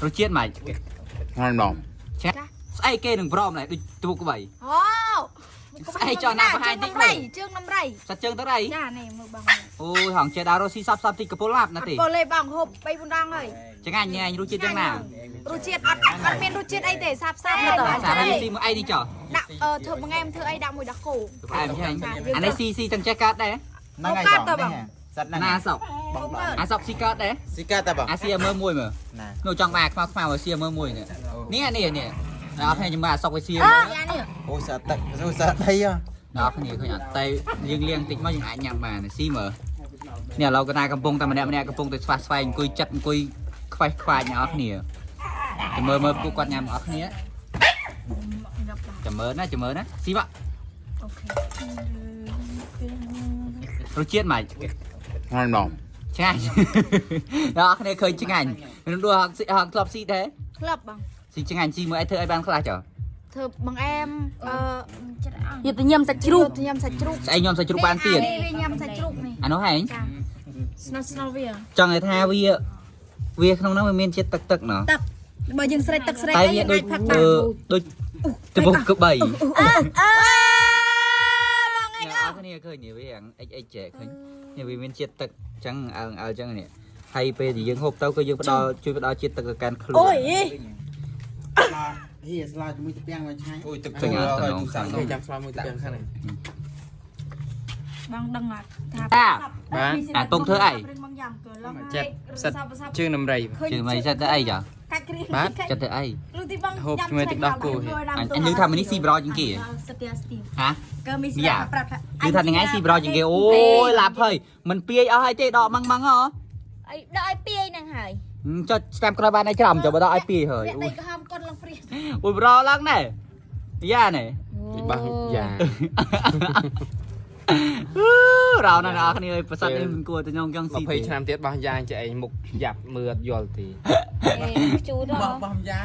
រសជាតិម៉េច ហ្នឹងម្ដង ស្អីគេនឹងប្រមដែរដូចទូក្បី អូ ស្អីចង់ណាបង្ហាញតិចមើល ជើងដំរី សាច់ជើងទៅអី ចានេះមើលបង អូយហងចេះដល់រស់ស៊ីសពសពតិចកពុលឡាប់ណា អត់ ទេ ពលទេបងហូប3 4ដងហើយ ចងាញ់ញ៉ាញរសជាតិយ៉ាងណា រសជាតិអត់អត់មានរសជាតិអីទេសាបសាបទៅ សាហើយស៊ីមួយអីនេះចុះ ដាក់អឺធ្វើមួយថ្ងៃធ្វើអីដាក់មួយដោះគោ ផ្អែមឆ្ងាញ់អានេះស៊ីស៊ីទាំងចេះកើតដែរ ហ្នឹងហើយបងនេះសិតហ្នឹង ណាសក់ បង អាសក់ស៊ីកើតដែរ ស៊ីកាតាបង អាស៊ីមើលមួយមើល ណា នោះចង់បានខ្មៅខ្មៅអាស៊ីមើលមួយនេះនេះនេះនេះដល់គ្នាចាំមើលអាសក់វាស៊ីមើល យ៉ានេះ អូសាទឹកអូសាដីហ៎ ដល់គ្នាឃើញអត់តែយើងលាងតិចមកយើងអាចញ៉ាំបានស៊ីមើលនេះឥឡូវកណាកំពុងតែម្នាក់ម្នាក់កំពុងតែស្វះស្វែងអង្គុយចិត្តអង្គុយខ្វេះខ្វាចអ្នកនរគ្នាចាំមើលមើលពួកគាត់ញ៉ាំអ្នកនរគ្នាចាំមើលណាចាំមើលណាស៊ីបាក់រសជាតិម៉េច ហ្នឹងម្ដង ឆ្ងាញ់ អ្នកនរគ្នាឃើញឆ្ងាញ់នឹងដួលហងស៊ីហងធ្លាប់ស៊ីទេ ក្លឹបបង ស៊ីឆ្ងាញ់ស៊ីមើលអីធ្វើអីបានខ្លះចុះ ធ្វើបងអែមអឺ យកទៅញ៉ាំសាច់ជ្រូក ញ៉ាំសាច់ជ្រូក ស្អីញ៉ាំសាច់ជ្រូកបានទៀត នេះវាញ៉ាំសាច់ជ្រូកនេះ អានោះហែង ចាស្នូលស្នូលវា ចង់ឲ្យថាវាវាក្នុងហ្នឹងវាមានជាតិទឹកទឹកណោះ ទឹកបើយើងស្រេចទឹកស្រេច តែ អីយើង វាដូច អាចផឹកបាន អឺដូចត្បុកក្បី អឺបងឯង អ្នកនរគ្នាឃើញនេះវាយ៉ាងអិចអិចចេះឃើញនេះវាមានជាតិទឹកអញ្ចឹងអើងអើអញ្ចឹងនេះហើយពេលដែលយើងហូបទៅក៏យើងផ្ដល់ជួយផ្ដល់ជាតិទឹកទៅកាន់ខ្លួន អូយ ហីស្លាជាមួយទឹកពាំងមកឆ្ងាញ់ អូយទឹក ឃើញអត់តំណងខាងនោះ ចាំស្លាមួយទឹកខាងនេះ បងដឹងអត់ថា អា បាទ អាពងធ្វើអី បងញ៉ាំកើឡើង ចិត្តសិតជើងដំរី ជឿមិនចិត្តទៅអីចា កាច់គ្រី បាទ ចិត្តទៅអី លុទីបង ហូបជាមួយទឹកដោះគោហេ អញឮថាមីនេះស៊ីប្រជាងគេ សតិស្ទី ហ៎ កើមី យ៉ា ប្រាប់ថា ឮថាថ្ងៃស៊ីប្រជាងគេអូយឡាប់ហើយមិនពាយអស់ហើយទេដកម៉ងម៉ងហ៎ អីដល់ឲ្យពាយហ្នឹងហើយ ចុចស្តាមក្រោយបានឲ្យច្រំចុះបើដល់ឲ្យពាយហើយ អ្នកដីក្រហមកុនឡើងព្រា អូយប្រឡើងណែយ៉ាណែ បោះយ៉ា រោណាស់អ្នកនរគ្នាប្រសិននេះមិនគួរទៅញងចង់ស៊ីទេ 20ឆ្នាំទៀតបោះយ៉ាចេះឯងមុខយ៉ាប់មើលអត់យល់ទេ ខ្ជូត បោះបោះយ៉ា